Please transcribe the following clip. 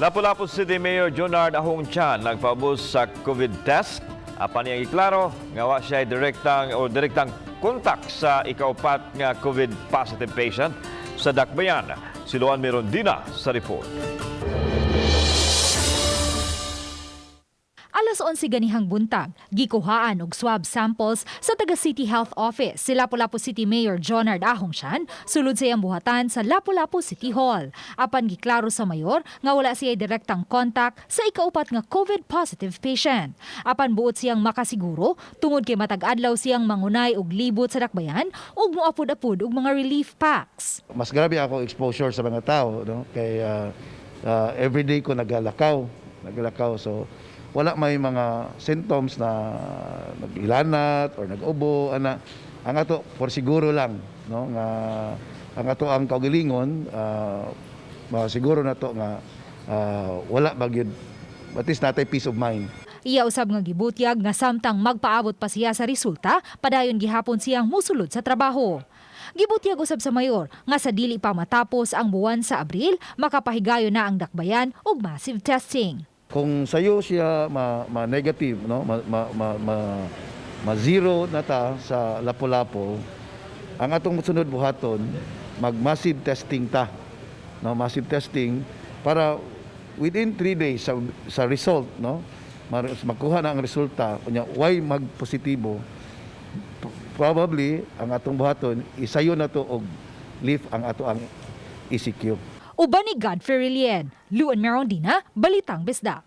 Lapu-Lapu City Mayor Junard Ahong Chan nagpaubos sa COVID test. Apan niyang iklaro nga wa siya direktang o direktang kontak sa ikaupat nga COVID positive patient sa Dakbayan. Si Luan Mirondina sa report. Alas 11 ganihang buntag, gikuhaan og swab samples sa taga City Health Office si Lapu-Lapu City Mayor Jonard Ahongshan sulod sa iyang buhatan sa Lapu-Lapu City Hall. Apan giklaro sa mayor nga wala siya direktang contact sa ikaupat nga COVID positive patient. Apan buot siyang makasiguro tungod kay matag adlaw siyang mangunay og libot sa dakbayan ug moapod-apod og mga relief packs. Mas grabe ako exposure sa mga tao, no, kay everyday ko nagalakaw, nagalakaw, so wala may mga symptoms na nag-ilanat or nag-ubo ana. Ang ato for siguro lang, no, nga ang ato ang kaugalingon, siguro na to nga wala ba gyud, at least natay peace of mind. Iya usab nga gibutyag nga samtang magpaabot pa siya sa resulta, padayon gihapon siyang musulod sa trabaho. Gibutyag usab sa mayor nga sa dili pa matapos ang buwan sa Abril, makapahigayon na ang dakbayan og massive testing. Kung sayo siya ma negative, no, ma zero na ta sa Lapu-Lapu, ang atong sunod buhaton, mag massive testing ta, no, massive testing para within 3 days sa result, no, makuha na ang resulta unya why magpositibo. Probably ang atong buhaton, isayo na to og lift ang ato ang ECQ. Uban ni Godfrey Relien, Luan Merondina, Balitang Bisdak.